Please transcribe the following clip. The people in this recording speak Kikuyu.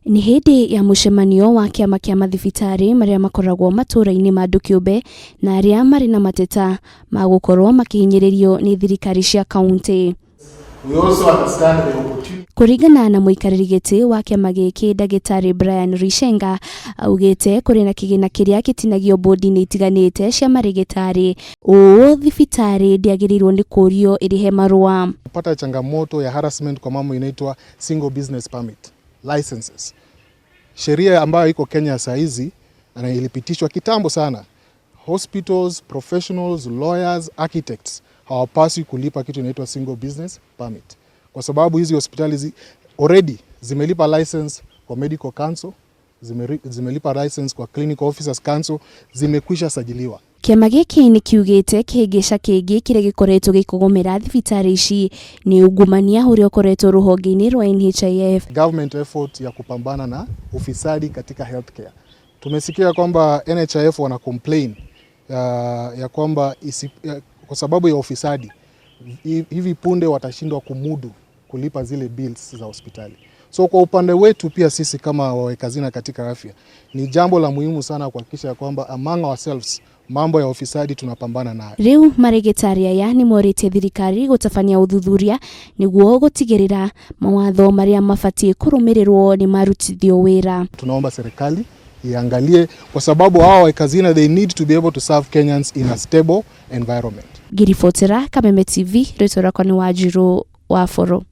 Nĩ hĩndĩ ya mũcemanio wa kĩama kĩa mathibitarĩ marĩa makoragwo matũũra-inĩ ma andũ kĩũmbe na arĩa marĩ na mateta ma gũkorwo makĩhinyĩrĩrio nĩ thirikari cia kauntĩ. We also understand the opportunity. Kũringana na mũikarĩri gĩtĩ wa kĩama gĩkĩ ndagĩtarĩ Brian Rishenga augĩte kũrĩ na kĩgĩna kĩrĩa gĩtinagio bodi-inĩ itiganĩte cia marĩgĩtarĩ ũũ thibitarĩ ndĩagĩrĩirwo nĩ kũrio ĩrĩhe marũa. Kupata changamoto ya harassment kwa mambo inaitwa single business permit licenses. Sheria ambayo iko Kenya saa hizi na ilipitishwa kitambo sana, hospitals, professionals, lawyers, architects hawapaswi kulipa kitu inaitwa single business permit, kwa sababu hizi hospitali already zimelipa license kwa Medical Council, zimelipa license kwa Clinical Officers Council, zimekwisha sajiliwa. Kĩama gĩkĩ nĩ kiugĩte kĩhĩngĩca kĩngĩ kĩrĩa gĩkoretwo gĩkĩgũmĩra thibitarĩ ici nĩ ungumania ũrĩa ũkoretwo rũhonge-inĩ rwa NHIF. Government effort ya kupambana na ufisadi katika healthcare. Tumesikia kwamba NHIF wana complain ya kwamba kwa sababu ya ufisadi hivi punde watashindwa kumudu kulipa zile bills za hospitali. So kwa upande wetu pia sisi kama waweka hazina katika afya ni jambo la muhimu sana kuhakikisha kwamba among ourselves mambo ya ufisadi tunapambana nayo. Rĩu marĩgĩtarĩ aya nĩ morĩtie thirikari gũtabania ũthuthuria nĩguo gũtigĩrĩra mawatho marĩa mabatiĩ kũrũmĩrĩrwo nĩ marutithio wĩra. Tunaomba serikali iangalie kwa sababu hawa waweka hazina, they need to be able to serve Kenyans in a stable environment. Ngĩribotera Kameme TV, rĩtwa rĩakwa nĩ Wanjirũ wa Boro.